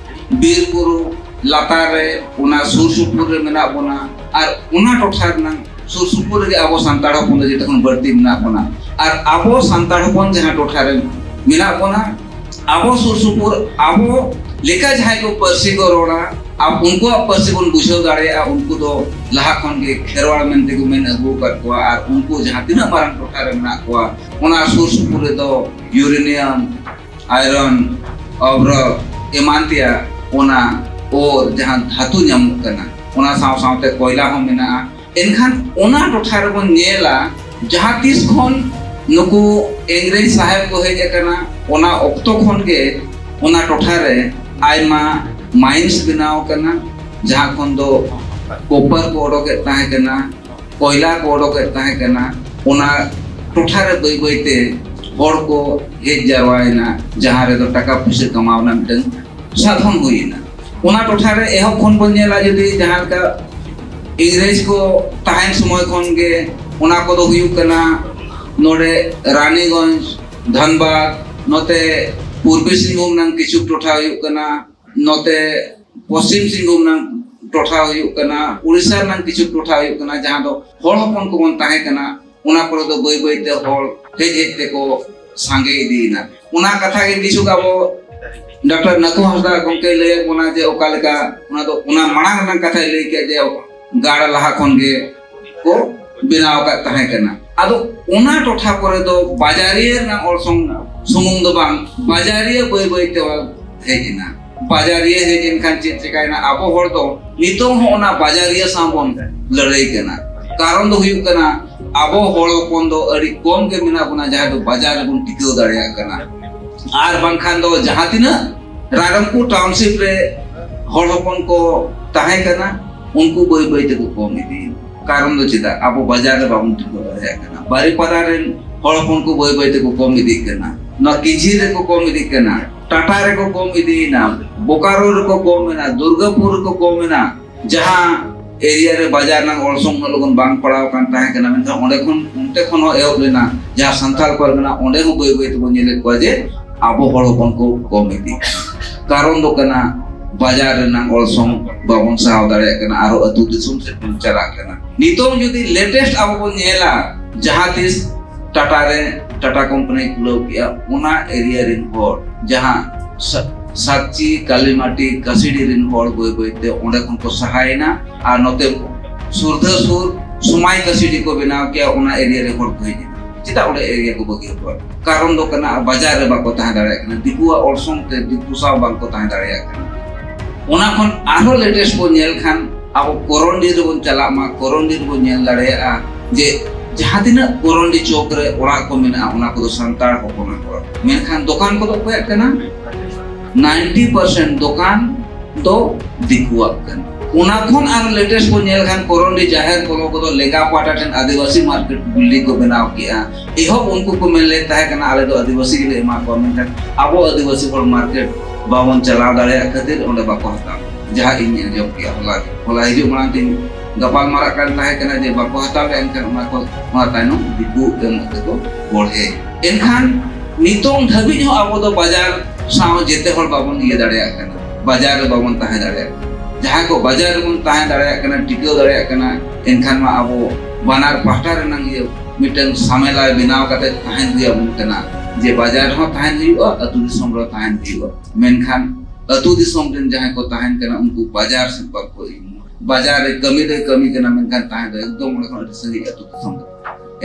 ᱵᱤᱨ ᱵᱩᱨᱩ ᱞᱟᱛᱟᱨ ᱨᱮ, ᱚᱱᱟ ᱥᱩᱨ ᱥᱩᱯᱩᱨ ᱨᱮ ᱢᱮᱱᱟᱜ ᱵᱚᱱᱟ᱾ ᱟᱨ ᱚᱱᱟ ᱴᱚᱴᱷᱟ ᱨᱮᱱᱟᱜ ᱥᱩᱨ ᱥᱩᱯᱩᱨ ᱨᱮᱜᱮ ᱟᱵᱚ ᱥᱟᱱᱛᱟᱲ ᱦᱚᱯᱚᱱ ᱫᱚ ᱡᱚᱛᱚ ᱠᱷᱚᱱ ᱵᱟᱹᱲᱛᱤ ᱢᱮᱱᱟᱜ ᱵᱚᱱᱟ᱾ ᱟᱨ ᱟᱵᱚ ᱥᱟᱱᱛᱟᱲ ᱦᱚᱯᱚᱱ ᱡᱟᱦᱟᱸ ᱴᱚᱴᱷᱟ ᱨᱮ ᱢᱮᱱᱟᱜ ᱵᱚᱱᱟ, ᱟᱵᱚ ᱥᱩᱨ ᱥᱩᱯᱩᱨ ᱟᱵᱚ ᱞᱮᱠᱟ ᱡᱟᱦᱟᱸᱭ ᱠᱚ ᱯᱟᱹᱨᱥᱤ ᱠᱚ ᱨᱚᱲᱟ, ᱟᱵ-, ᱩᱱᱠᱩᱣᱟᱜ ᱯᱟᱹᱨᱥᱤ ᱵᱚᱱ ᱵᱩᱡᱷᱟᱹᱣ ᱫᱟᱲᱮᱭᱟᱜᱼᱟ, ᱩᱱᱠᱩ ᱫᱚ ᱞᱟᱦᱟ ᱠᱷᱚᱱ ᱜᱮ ᱠᱷᱮᱨᱣᱟᱲ ᱢᱮᱱᱛᱮ ᱠᱚ ᱢᱮᱱ ᱟᱹᱜᱩ ᱟᱠᱟᱫ ᱠᱚᱣᱟ᱾ ᱟᱨ ᱩᱱᱠᱩ ᱡᱟᱦᱟᱸ ᱛᱤᱱᱟᱹᱜ ᱢᱟᱨᱟᱝ ᱴᱚᱴᱷᱟ ᱨᱮ ᱢᱮᱱᱟᱜ ᱠᱚᱣᱟ, ᱚᱱᱟ ᱥᱩᱨ ᱥᱩᱯᱩᱨ ᱨᱮᱫᱚ ᱤᱭᱩᱨᱮᱱᱤᱭᱟᱢ, ᱟᱭᱨᱚᱱ, ᱚᱵᱨᱚᱠ ᱮᱢᱟᱱ ᱛᱮᱭᱟᱜ, ᱚᱱᱟ ᱳᱨ ᱡᱟᱦᱟᱸ ᱫᱷᱟᱛᱩ ᱧᱟᱢᱚᱜ ᱠᱟᱱᱟ, ᱚᱱᱟ ᱥᱟᱶ ᱥᱟᱶᱛᱮ ᱠᱚᱭᱞᱟ ᱦᱚᱸ ᱢᱮᱱᱟᱜᱼᱟ᱾ ᱮᱱᱠᱷᱟᱱ ᱚᱱᱟ ᱴᱚᱴᱷᱟ ᱨᱮᱵᱚᱱ ᱧᱮᱞᱟ, ᱡᱟᱦᱟᱸ ᱛᱤᱥ ᱠᱷᱚᱱ ᱱᱩᱠᱩ ᱤᱝᱨᱮᱡᱽ ᱥᱟᱦᱮᱵ ᱠᱚ ᱦᱮᱡ ᱟᱠᱟᱱᱟ, ᱚᱱᱟ ᱚᱠᱛᱚ ᱠᱷᱚᱱ ᱜᱮ ᱚᱱᱟ ᱴᱚᱴᱷᱟ ᱨᱮ ᱟᱭᱢᱟ mines ᱵᱮᱱᱟᱣ ᱟᱠᱟᱱᱟ, ᱡᱟᱦᱟᱸ ᱠᱷᱚᱱ ᱫᱚ ᱠᱚᱯᱟᱨ ᱠᱚ ᱚᱰᱚᱠᱮᱫ ᱛᱟᱦᱮᱸ ᱠᱟᱱᱟ, ᱠᱚᱭᱞᱟ ᱠᱚ ᱚᱰᱚᱠᱮᱫ ᱛᱟᱦᱮᱸ ᱠᱟᱱᱟ᱾ ᱚᱱᱟ ᱴᱚᱴᱷᱟ ᱨᱮ ᱵᱟᱹᱭ ᱵᱟᱹᱭ ᱛᱮ ᱦᱚᱲ ᱠᱚ ᱦᱮᱡ ᱡᱟᱨᱣᱟᱭᱮᱱᱟ, ᱡᱟᱦᱟᱸ ᱨᱮᱫᱚ ᱴᱟᱠᱟ ᱯᱩᱭᱥᱟᱹ ᱠᱟᱢᱟᱣ ᱨᱮᱱᱟᱜ ᱢᱤᱫᱴᱟᱝ ᱥᱟᱫᱷᱚᱱ ᱦᱩᱭᱮᱱᱟ᱾ ᱚᱱᱟ ᱴᱚᱴᱷᱟ ᱨᱮ ᱮᱦᱚᱵ ᱠᱷᱚᱱ ᱵᱚᱱ ᱧᱮᱞᱟ, ᱡᱩᱫᱤ ᱡᱟᱦᱟᱸ ᱞᱮᱠᱟ ᱤᱝᱨᱮᱡᱽ ᱠᱚ ᱛᱟᱦᱮᱱ ᱥᱚᱢᱚᱭ ᱠᱷᱚᱱ ᱜᱮ, ᱚᱱᱟ ᱠᱚᱫᱚ ᱦᱩᱭᱩᱜ ᱠᱟᱱᱟ ᱱᱚᱰᱮ ᱨᱟᱱᱤᱜᱚᱸᱡᱽ, ᱫᱷᱟᱱᱵᱟᱫᱽ, ᱱᱚᱛᱮ ᱯᱩᱨᱵᱤ ᱥᱤᱝᱵᱷᱩᱢ ᱨᱮᱱᱟᱜ ᱠᱤᱪᱷᱩ ᱴᱚᱴᱷᱟ ᱦᱩᱭᱩᱜ ᱠᱟᱱᱟ, ᱱᱚᱛᱮ ᱯᱚᱥᱪᱤᱢ ᱥᱤᱝᱵᱷᱩᱢ ᱨᱮᱱᱟᱜ ᱴᱚᱴᱷᱟ ᱦᱩᱭᱩᱜ ᱠᱟᱱᱟ, ᱩᱲᱤᱥᱥᱟ ᱨᱮᱱᱟᱜ ᱠᱤᱪᱷᱩ ᱴᱚᱴᱷᱟ ᱦᱩᱭᱩᱜ ᱠᱟᱱᱟ, ᱡᱟᱦᱟᱸ ᱫᱚ ᱦᱚᱲ ᱦᱚᱯᱚᱱ ᱠᱚᱵᱚᱱ ᱛᱟᱦᱮᱸ ᱠᱟᱱᱟ, ᱚᱱᱟ ᱠᱚᱨᱮ ᱫᱚ ᱵᱟᱹᱭ ᱵᱟᱹᱭ ᱛᱮ ᱦᱚᱲ ᱦᱮᱡ ᱦᱮᱡ ᱛᱮᱠᱚ ᱥᱟᱸᱜᱮ ᱤᱫᱤᱭᱮᱱᱟ᱾ ᱚᱱᱟ ᱠᱟᱛᱷᱟ ᱜᱮ ᱠᱤᱪᱷᱩ ᱟᱵᱚ ᱰᱟᱠᱛᱟᱨ ᱱᱟᱹᱠᱩ ᱦᱟᱸᱥᱫᱟ ᱜᱚᱢᱠᱮ ᱞᱟᱹᱭᱟᱫ ᱵᱚᱱᱟ ᱡᱮ ᱚᱠᱟ ᱞᱮᱠᱟ, ᱚᱱᱟ ᱫᱚ, ᱚᱱᱟ ᱢᱟᱲᱟᱝ ᱨᱮᱱᱟᱜ ᱠᱟᱛᱷᱟᱭ ᱞᱟᱹᱭ ᱠᱮᱫ ᱡᱮ ᱜᱟᱲ ᱞᱟᱦᱟ ᱠᱷᱚᱱ ᱜᱮ ᱠᱚ ᱵᱮᱱᱟᱣ ᱟᱠᱟᱫ ᱛᱟᱦᱮᱸ ᱠᱟᱱᱟ᱾ ᱟᱫᱚ ᱚᱱᱟ ᱴᱚᱴᱷᱟ ᱠᱚᱨᱮ ᱫᱚ ᱵᱟᱡᱟᱨᱤᱭᱟᱹ ᱨᱮᱱᱟᱜ ᱚᱨᱥᱚᱝ ᱥᱩᱢᱩᱝ ᱫᱚ ᱵᱟᱝ, ᱵᱟᱡᱟᱨᱤᱭᱟᱹ ᱵᱟᱹᱭ ᱵᱟᱹᱭ ᱛᱮ ᱦᱮᱡ ᱮᱱᱟ᱾ ᱵᱟᱡᱟᱨᱤᱭᱟᱹ ᱦᱮᱡ ᱮᱱᱠᱷᱟᱱ ᱪᱮᱫ ᱪᱤᱠᱟᱭᱮᱱᱟ? ᱟᱵᱚ ᱦᱚᱲ ᱫᱚ ᱱᱤᱛᱚᱝ ᱦᱚᱸ ᱚᱱᱟ ᱵᱟᱡᱟᱨᱤᱭᱟᱹ ᱥᱟᱶ ᱵᱚᱱ ᱞᱟᱹᱲᱦᱟᱹᱭ ᱠᱟᱱᱟ᱾ ᱠᱟᱨᱚᱱ ᱫᱚ ᱦᱩᱭᱩᱜ ᱠᱟᱱᱟ, ᱟᱵᱚ ᱦᱚᱲ ᱦᱚᱯᱚᱱ ᱫᱚ ᱟᱹᱰᱤ ᱠᱚᱢ ᱜᱮ ᱢᱮᱱᱟᱜ ᱵᱚᱱᱟ ᱡᱟᱦᱟᱸᱭ ᱫᱚ ᱵᱟᱡᱟᱨ ᱨᱮᱵᱚᱱ ᱴᱤᱠᱟᱹᱣ ᱫᱟᱲᱮᱭᱟᱜ ᱠᱟᱱᱟ᱾ ᱟᱨ ᱵᱟᱝᱠᱷᱟᱱ ᱫᱚ ᱡᱟᱦᱟᱸ ᱛᱤᱱᱟᱹᱜ ᱨᱟᱭᱨᱚᱝᱯᱩᱨ ᱴᱟᱣᱩᱱᱥᱤᱯ ᱨᱮ ᱦᱚᱲ ᱦᱚᱯᱚᱱ ᱠᱚ ᱛᱟᱦᱮᱸ ᱠᱟᱱᱟ, ᱩᱱᱠᱩ ᱵᱟᱹᱭ ᱵᱟᱹᱭ ᱛᱮᱠᱚ ᱠᱚᱢ ᱤᱫᱤᱭᱮᱱᱟ᱾ ᱠᱟᱨᱚᱱ ᱫᱚ ᱪᱮᱫᱟᱜ? ᱟᱵᱚ ᱵᱟᱡᱟᱨ ᱨᱮ ᱵᱟᱵᱚᱱ ᱴᱤᱠᱟᱹᱣ ᱫᱟᱲᱮᱭᱟᱜ ᱠᱟᱱᱟ᱾ ᱵᱟᱨᱤᱯᱟᱫᱟ ᱨᱮᱱ ᱦᱚᱲ ᱦᱚᱯᱚᱱ ᱠᱚ ᱵᱟᱹᱭ ᱵᱟᱹᱭ ᱛᱮᱠᱚ ᱠᱚᱢ ᱤᱫᱤᱜ ᱠᱟᱱᱟ᱾ ᱱᱚᱣᱟ ᱠᱤᱧᱡᱷᱤᱨ ᱨᱮᱠᱚ ᱠᱚᱢ ᱤᱫᱤᱜ ᱠᱟᱱᱟ, ᱴᱟᱴᱟ ᱨᱮᱠᱚ ᱠᱚᱢ ᱤᱫᱤᱭᱮᱱᱟ, ᱵᱳᱠᱟᱨᱳ ᱨᱮᱠᱚ ᱠᱚᱢ ᱮᱱᱟ, ᱫᱩᱨᱜᱟᱯᱩᱨ ᱨᱮᱠᱚ ᱠᱚᱢ ᱮᱱᱟ᱾ ᱡᱟᱦᱟᱸ ᱮᱨᱤᱭᱟ ᱨᱮ ᱵᱟᱡᱟᱨ ᱨᱮᱱᱟᱜ ᱚᱲᱥᱚᱝ ᱩᱱᱟᱹᱜ ᱞᱚᱜᱚᱱ ᱵᱟᱝ ᱯᱟᱲᱟᱣ ᱟᱠᱟᱱ ᱛᱟᱦᱮᱸ ᱠᱟᱱᱟ, ᱢᱮᱱᱠᱷᱟᱱ ᱚᱸᱰᱮ ᱠᱷᱚᱱ, ᱚᱱᱛᱮ ᱠᱷᱚᱱ ᱦᱚᱸ ᱮᱦᱚᱵ ᱞᱮᱱᱟ, ᱡᱟᱦᱟᱸ ᱥᱟᱱᱛᱟᱲ ᱯᱟᱨᱜᱟᱱᱟ, ᱚᱸᱰᱮ ᱦᱚᱸ ᱵᱟᱹᱭ ᱵᱟᱹᱭ ᱛᱮᱵᱚᱱ ᱧᱮᱞᱮᱫ ᱠᱚᱣᱟ ᱡᱮ ᱟᱵᱚ ᱦᱚᱲ ᱦᱚᱯᱚᱱ ᱠᱚ ᱠᱚᱢ ᱤᱫᱤᱜ ᱠᱟᱱᱟ᱾ ᱠᱟᱨᱚᱱ ᱫᱚ ᱠᱟᱱᱟ, ᱵᱟᱡᱟᱨ ᱨᱮᱱᱟᱜ ᱚᱲᱥᱚᱝ ᱵᱟᱵᱚᱱ ᱥᱟᱦᱟᱣ ᱫᱟᱲᱮᱭᱟᱜ ᱠᱟᱱᱟ, ᱟᱨᱚ ᱟᱹᱛᱩ ᱫᱤᱥᱚᱢ ᱥᱮᱫ ᱵᱚᱱ ᱪᱟᱞᱟᱜ ᱠᱟᱱᱟ᱾ ᱱᱤᱛᱚᱝ ᱡᱩᱫᱤ ᱞᱮᱴᱮᱥᱴ ᱟᱵᱚ ᱵᱚᱱ ᱧᱮᱞᱟ, ᱡᱟᱦᱟᱸ ᱛᱤᱥ ᱴᱟᱴᱟ ᱨᱮ, ᱴᱟᱴᱟ ᱠᱳᱢᱯᱟᱱᱤ ᱠᱷᱩᱞᱟᱹᱣ ᱠᱮᱜᱼᱟ, ᱚᱱᱟ ᱮᱨᱤᱭᱟ ᱨᱮᱱ ᱦᱚᱲ, ᱡᱟᱦᱟᱸ ᱥᱟ-, ᱥᱟᱠᱪᱤ, ᱠᱟᱞᱤᱢᱟᱴᱤ, ᱠᱟᱥᱤᱰᱤ ᱨᱮᱱ ᱦᱚᱲ ᱵᱟᱹᱭ ᱵᱟᱹᱭ ᱛᱮ ᱚᱸᱰᱮ ᱠᱷᱚᱱ ᱠᱚ ᱥᱟᱦᱟᱭᱮᱱᱟ᱾ ᱟᱨ ᱱᱚᱛᱮ ᱥᱩᱨᱫᱷᱟᱹ ᱥᱩᱨ ᱥᱚᱢᱟᱭ ᱠᱟᱥᱤᱰᱤ ᱠᱚ ᱵᱮᱱᱟᱣ ᱠᱮᱜᱼᱟ, ᱚᱱᱟ ᱮᱨᱤᱭᱟ ᱨᱮ ᱦᱚᱲ ᱠᱚ ᱦᱮᱡ ᱮᱱᱟ᱾ ᱪᱮᱫᱟᱜ ᱚᱸᱰᱮ ᱮᱨᱤᱭᱟ ᱠᱚ ᱵᱟᱹᱜᱤ ᱦᱚᱴᱚᱣᱟᱜ? ᱠᱟᱨᱚᱱ ᱫᱚ ᱠᱟᱱᱟ, ᱵᱟᱡᱟᱨ ᱨᱮ ᱵᱟᱠᱚ ᱛᱟᱦᱮᱸ ᱫᱟᱲᱮᱭᱟᱜ ᱠᱟᱱᱟ, ᱫᱤᱠᱩᱣᱟᱜ ᱚᱲᱥᱚᱝ ᱛᱮ ᱫᱤᱠᱩ ᱥᱟᱶ ᱵᱟᱝᱠᱚ ᱛᱟᱦᱮᱸ ᱫᱟᱲᱮᱭᱟᱜ ᱠᱟᱱᱟ᱾ ᱚᱱᱟ ᱠᱷᱚᱱ ᱟᱨᱦᱚᱸ ᱞᱮᱴᱮᱥᱴ ᱵᱚᱱ ᱧᱮᱞ ᱠᱷᱟᱱ, ᱟᱵᱚ ᱠᱚᱨᱚᱱᱰᱤ ᱨᱮᱵᱚᱱ ᱪᱟᱞᱟᱜ ᱢᱟ, ᱠᱚᱨᱚᱱᱰᱤ ᱨᱮᱵᱚᱱ ᱧᱮᱞ ᱫᱟᱲᱮᱭᱟᱜᱼᱟ ᱡᱮ ᱡᱟᱦᱟᱸ ᱛᱤᱱᱟᱹᱜ ᱠᱚᱨᱚᱱᱰᱤ ᱪᱚᱠ ᱨᱮ ᱚᱲᱟᱜ ᱠᱚ ᱢᱮᱱᱟᱜᱼᱟ, ᱚᱱᱟ ᱠᱚᱫᱚ ᱥᱟᱱᱛᱟᱲ ᱦᱚᱯᱚᱱᱟᱜ ᱚᱲᱟᱜ, ᱢᱮᱱᱠᱷᱟᱱ ᱫᱚᱠᱟᱱ ᱠᱚᱫᱚ ᱚᱠᱚᱭᱟᱜ ᱠᱟᱱᱟ? ᱱᱟᱭᱤᱱᱴᱤ ᱯᱟᱨᱥᱮᱱᱴ ᱫᱚᱠᱟᱱ ᱫᱚ ᱫᱤᱠᱩᱣᱟᱜ ᱠᱟᱱᱟ᱾ ᱚᱱᱟ ᱠᱷᱚᱱ ᱟᱨ ᱞᱮᱴᱮᱥᱴ ᱵᱚᱱ ᱧᱮᱞ ᱠᱷᱟᱱ, ᱠᱚᱨᱚᱱᱰᱤ ᱡᱟᱦᱮᱨ ᱠᱚᱞᱚ ᱠᱚᱫᱚ ᱞᱮᱸᱜᱟ ᱯᱟᱦᱴᱟ ᱴᱷᱮᱱ ᱟᱹᱫᱤᱵᱟᱹᱥᱤ ᱢᱟᱨᱠᱮᱴ ᱵᱤᱞᱰᱤᱝ ᱠᱚ ᱵᱮᱱᱟᱣ ᱠᱮᱜᱼᱟ᱾ ᱮᱦᱚᱵ ᱩᱱᱠᱩ ᱠᱚ ᱢᱮᱱ ᱞᱮᱫ ᱛᱟᱦᱮᱸ ᱠᱟᱱᱟ, "ᱟᱞᱮ ᱫᱚ ᱟᱹᱫᱤᱵᱟᱹᱥᱤ ᱜᱮᱞᱮ ᱮᱢᱟ ᱠᱚᱣᱟ", ᱢᱮᱱᱠᱷᱟᱱ ᱟᱵᱚ ᱟᱹᱫᱤᱵᱟᱹᱥᱤ ᱦᱚᱲ ᱢᱟᱨᱠᱮᱴ ᱵᱟᱵᱚᱱ ᱪᱟᱞᱟᱣ ᱫᱟᱲᱮᱭᱟᱜ ᱠᱷᱟᱹᱛᱤᱨ ᱚᱸᱰᱮ ᱵᱟᱠᱚ ᱦᱟᱛᱟᱣ, ᱡᱟᱦᱟᱸ ᱤᱧ ᱟᱸᱡᱚᱢ ᱠᱮᱜᱼᱟ ᱦᱚᱞᱟ ᱜᱮ᱾ ᱦᱚᱞᱟ ᱦᱤᱡᱩᱜ ᱢᱟᱲᱟᱝ ᱛᱤᱧ ᱜᱟᱯᱟᱞ ᱢᱟᱨᱟᱜ ᱠᱟᱱ ᱛᱟᱦᱮᱸ ᱠᱟᱱᱟ ᱡᱮ ᱵᱟᱠᱚ ᱦᱟᱛᱟᱣ ᱞᱮᱫᱼᱟ, ᱮᱱᱠᱷᱟᱱ ᱚᱱᱟ ᱠᱚ, ᱚᱱᱟ ᱛᱟᱭᱱᱚᱢ ᱫᱤᱠᱩ ᱮᱢᱚᱜ ᱛᱮᱠᱚ ᱵᱚᱲᱦᱮ᱾ ᱮᱱᱠᱷᱟᱱ ᱱᱤᱛᱚᱝ ᱫᱷᱟᱹᱵᱤᱡ ᱦᱚᱸ ᱟᱵᱚ ᱫᱚ ᱵᱟᱡᱟᱨ ᱥᱟᱶ ᱡᱮᱛᱮ ᱦᱚᱲ ᱵᱟᱵᱚᱱ ᱤᱭᱟᱹ ᱫᱟᱲᱮᱭᱟᱜ ᱠᱟᱱᱟ, ᱵᱟᱡᱟᱨ ᱨᱮ ᱵᱟᱵᱚᱱ ᱛᱟᱦᱮᱸ ᱫᱟᱲᱮᱭᱟᱜ ᱠᱟᱱᱟ᱾ ᱡᱟᱦᱟᱸᱭ ᱠᱚ ᱵᱟᱡᱟᱨ ᱨᱮᱵᱚᱱ ᱛᱟᱦᱮᱸ ᱫᱟᱲᱮᱭᱟᱜ ᱠᱟᱱᱟ, ᱴᱤᱠᱟᱹᱣ ᱫᱟᱲᱮᱭᱟᱜ ᱠᱟᱱᱟ, ᱮᱱᱠᱷᱟᱱ ᱢᱟ ᱟᱵᱚ ᱵᱟᱱᱟᱨ ᱯᱟᱦᱴᱟ ᱨᱮᱱᱟᱜ ᱤᱭᱟᱹ ᱢᱤᱫᱴᱟᱝ ᱥᱟᱢᱮᱞᱟ ᱵᱮᱱᱟᱣ ᱠᱟᱛᱮ ᱛᱟᱦᱮᱱ ᱦᱩᱭ ᱟᱵᱚᱱ ᱠᱟᱱᱟ, ᱡᱮ ᱵᱟᱡᱟᱨ ᱨᱮᱦᱚᱸ ᱛᱟᱦᱮᱱ ᱦᱩᱭᱩᱜᱼᱟ, ᱟᱹᱛᱩ ᱫᱤᱥᱚᱢ ᱨᱮᱦᱚᱸ ᱛᱟᱦᱮᱱ ᱦᱩᱭᱩᱜᱼᱟ᱾ ᱢᱮᱱᱠᱷᱟᱱ ᱟᱹᱛᱩ ᱫᱤᱥᱚᱢ ᱨᱮᱱ ᱡᱟᱦᱟᱸᱭ ᱠᱚ ᱛᱟᱦᱮᱱ ᱠᱟᱱᱟ, ᱩᱱᱠᱩ ᱵᱟᱡᱟᱨ ᱥᱮᱫ ᱵᱟᱠᱚ ᱤᱫᱤ᱾ ᱵᱟᱡᱟᱨ ᱨᱮ ᱠᱟᱹᱢᱤ ᱫᱚᱭ ᱠᱟᱹᱢᱤ ᱠᱟᱱᱟ, ᱢᱮᱱᱠᱷᱟᱱ ᱛᱟᱦᱮᱸ ᱫᱚ ᱮᱠᱫᱚᱢ ᱚᱸᱰᱮ ᱠᱷᱚᱱ ᱟᱹᱰᱤ ᱥᱟᱺᱜᱤᱧ ᱟᱹᱛᱩ ᱫᱤᱥᱚᱢ ᱨᱮ᱾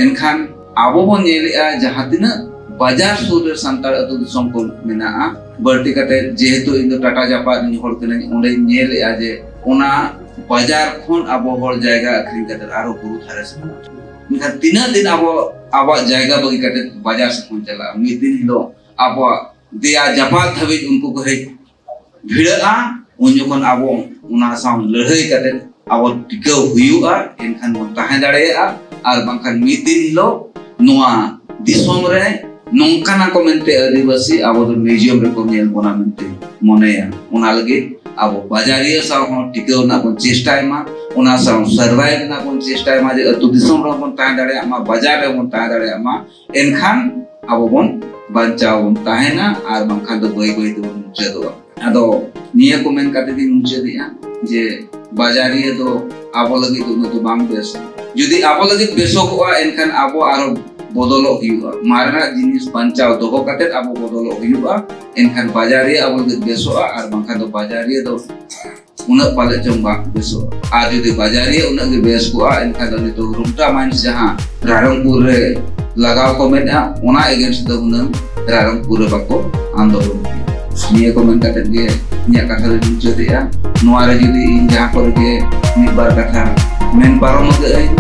ᱮᱱᱠᱷᱟᱱ ᱟᱵᱚ ᱵᱚᱱ ᱧᱮᱞᱮᱜᱼᱟ, ᱡᱟᱦᱟᱸ ᱛᱤᱱᱟᱹᱜ ᱵᱟᱡᱟᱨ ᱥᱩᱨ ᱨᱮ ᱥᱟᱱᱛᱟᱲ ᱟᱹᱛᱩ ᱫᱤᱥᱚᱢ ᱠᱚ ᱢᱮᱱᱟᱜᱼᱟ, ᱵᱟᱹᱲᱛᱤ ᱠᱟᱛᱮ ᱡᱮᱦᱮᱛᱩ ᱤᱧ ᱫᱚ ᱴᱟᱴᱟ ᱡᱟᱯᱟᱜ ᱨᱤᱱ ᱦᱚᱲ ᱠᱟᱹᱱᱟᱹᱧ, ᱚᱸᱰᱮᱧ ᱧᱮᱞᱮᱜᱼᱟ ᱡᱮ ᱚᱱᱟ ᱵᱟᱡᱟᱨ ᱠᱷᱚᱱ ᱟᱵᱚ ᱦᱚᱲ ᱡᱟᱭᱜᱟ ᱟᱹᱠᱷᱨᱤᱧ ᱠᱟᱛᱮ ᱟᱨᱦᱚᱸ ᱵᱩᱨᱩ ᱫᱷᱟᱨᱮ ᱥᱮᱫ ᱵᱚᱱ ᱟᱹᱪᱩᱨᱚᱜᱼᱟ᱾ ᱢᱮᱱᱠᱷᱟᱱ ᱛᱤᱱᱟᱹᱜ ᱫᱤᱱ ᱟᱵᱚ ᱟᱵᱚᱣᱟᱜ ᱡᱟᱭᱜᱟ ᱵᱟᱹᱜᱤ ᱠᱟᱛᱮ ᱵᱟᱡᱟᱨ ᱥᱮᱫ ᱵᱚᱱ ᱪᱟᱞᱟᱜᱼᱟ? ᱢᱤᱫ ᱫᱤᱱ ᱦᱤᱞᱳᱜ ᱟᱵᱚᱣᱟᱜ ᱫᱮᱭᱟ ᱡᱟᱯᱟᱜ ᱫᱷᱟᱹᱵᱤᱡ ᱩᱱᱠᱩ ᱠᱚ ᱦᱮᱡ ᱵᱷᱤᱲᱟᱹᱜᱼᱟ, ᱩᱱ ᱡᱚᱠᱷᱚᱱ ᱟᱵᱚ ᱚᱱᱟ ᱥᱟᱶ ᱞᱟᱹᱲᱦᱟᱹᱭ ᱠᱟᱛᱮ ᱟᱵᱚ ᱴᱤᱠᱟᱹᱣ ᱦᱩᱭᱩᱜᱼᱟ, ᱮᱱᱠᱷᱟᱱ ᱵᱚᱱ ᱛᱟᱦᱮᱸ ᱫᱟᱲᱮᱭᱟᱜᱼᱟ᱾ ᱟᱨ ᱵᱟᱝᱠᱷᱟᱱ ᱢᱤᱫ ᱫᱤᱱ ᱦᱤᱞᱳᱜ ᱱᱚᱣᱟ ᱫᱤᱥᱚᱢ ᱨᱮ ᱱᱚᱝᱠᱟᱱᱟ ᱠᱚ ᱢᱮᱱᱛᱮ ᱟᱹᱫᱤᱵᱟᱹᱥᱤ ᱟᱵᱚ ᱫᱚ museum ᱨᱮᱠᱚ ᱧᱮᱞ ᱵᱚᱱᱟ ᱢᱮᱱᱛᱮ ᱢᱚᱱᱮᱭᱟ᱾ ᱚᱱᱟ ᱞᱟᱹᱜᱤᱫ ᱟᱵᱚ ᱵᱟᱡᱟᱨᱤᱭᱟᱹ ᱥᱟᱶ ᱦᱚᱸ ᱴᱤᱠᱟᱹᱣ ᱨᱮᱱᱟᱜ ᱵᱚᱱ ᱪᱮᱥᱴᱟᱭ ᱢᱟ, ᱚᱱᱟ ᱥᱟᱶ survive ᱨᱮᱱᱟᱜ ᱵᱚᱱ ᱪᱮᱥᱴᱟᱭ ᱢᱟ, ᱡᱮ ᱟᱹᱛᱩ ᱫᱤᱥᱚᱢ ᱨᱮᱦᱚᱸ ᱵᱚᱱ ᱛᱟᱦᱮᱸ ᱫᱟᱲᱮᱭᱟᱜ ᱢᱟ, ᱵᱟᱡᱟᱨ ᱨᱮᱦᱚᱸ ᱵᱚᱱ ᱛᱟᱦᱮᱸ ᱫᱟᱲᱮᱭᱟᱜ ᱢᱟ, ᱮᱱᱠᱷᱟᱱ ᱟᱵᱚ ᱵᱚᱱ ᱵᱟᱧᱪᱟᱣ ᱵᱚᱱ ᱛᱟᱦᱮᱱᱟ, ᱟᱨ ᱵᱟᱝᱠᱷᱟᱱ ᱫᱚ ᱵᱟᱹᱭ ᱵᱟᱹᱭ ᱛᱮᱵᱚᱱ ᱢᱩᱪᱟᱹᱫᱚᱜᱼᱟ᱾ ᱟᱫᱚ ᱱᱤᱭᱟᱹ ᱠᱚ ᱢᱮᱱ ᱠᱟᱛᱮ ᱜᱤᱧ ᱢᱩᱪᱟᱹᱫᱮᱜᱼᱟ ᱡᱮ ᱵᱟᱡᱟᱨᱤᱭᱟᱹ ᱫᱚ ᱟᱵᱚ ᱞᱟᱹᱜᱤᱫ ᱫᱚ ᱩᱱᱟᱹᱜ ᱫᱚ ᱵᱟᱝ ᱵᱮᱥᱟ᱾ ᱡᱩᱫᱤ ᱟᱵᱚ ᱞᱟᱹᱜᱤᱫ ᱵᱮᱥᱚᱜᱚᱜᱼᱟ, ᱮᱱᱠᱷᱟᱱ ᱟᱵᱚ ᱟᱨᱚ ᱵᱚᱫᱚᱞᱚᱜ ᱦᱩᱭᱩᱜᱼᱟ᱾ ᱢᱟᱨᱮᱱᱟᱜ ᱡᱤᱱᱤᱥ ᱵᱟᱧᱪᱟᱣ ᱫᱚᱦᱚ ᱠᱟᱛᱮ ᱟᱵᱚ ᱵᱚᱫᱚᱞᱚᱜ ᱦᱩᱭᱩᱜᱼᱟ, ᱮᱱᱠᱷᱟᱱ ᱵᱟᱡᱟᱨᱤᱭᱟᱹ ᱟᱵᱚ ᱞᱟᱹᱜᱤᱫ ᱵᱮᱥᱚᱜᱼᱟ, ᱟᱨ ᱵᱟᱝᱠᱷᱟᱱ ᱫᱚ ᱵᱟᱡᱟᱨᱤᱭᱟᱹ ᱫᱚ ᱩᱱᱟᱹᱜ ᱯᱟᱞᱮ ᱪᱚᱝ ᱵᱟᱝ ᱵᱮᱥᱚᱜᱼᱟ᱾ ᱟᱨ ᱡᱩᱫᱤ ᱵᱟᱡᱟᱨᱤᱭᱟᱹ ᱩᱱᱟᱹᱜ ᱜᱮ ᱵᱮᱥ ᱠᱚᱜᱼᱟ, ᱮᱱᱠᱷᱟᱱ ᱫᱚ ᱱᱤᱛᱚᱜ ᱨᱩᱢᱴᱟ ᱢᱟᱭᱤᱱᱥ ᱡᱟᱦᱟᱸ ᱨᱟᱭᱨᱚᱝᱯᱩᱨ ᱨᱮ ᱞᱟᱜᱟᱣ ᱠᱚ ᱢᱮᱱᱮᱜᱼᱟ, ᱚᱱᱟ against ᱫᱚ ᱦᱩᱱᱟᱹᱝ ᱨᱟᱭᱨᱚᱝᱯᱩᱨ ᱨᱮ ᱵᱟᱠᱚ ᱟᱱᱫᱳᱞᱚᱱ ᱠᱮᱭᱟ᱾ ᱱᱤᱭᱟᱹ ᱠᱚ ᱢᱮᱱ ᱠᱟᱛᱮ ᱜᱮ ᱤᱧᱟᱹᱜ ᱠᱟᱛᱷᱟ ᱫᱚᱧ ᱢᱩᱪᱟᱹᱫᱮᱜᱼᱟ᱾ ᱱᱚᱣᱟ ᱨᱮ ᱡᱩᱫᱤ ᱤᱧ ᱡᱟᱦᱟᱸ ᱠᱚᱨᱮ ᱜᱮ ᱢᱤᱫ ᱵᱟᱨ ᱠᱟᱛᱷᱟ ᱢᱮᱱ ᱯᱟᱨᱚᱢ ᱟᱠᱟᱫᱟᱹᱧ,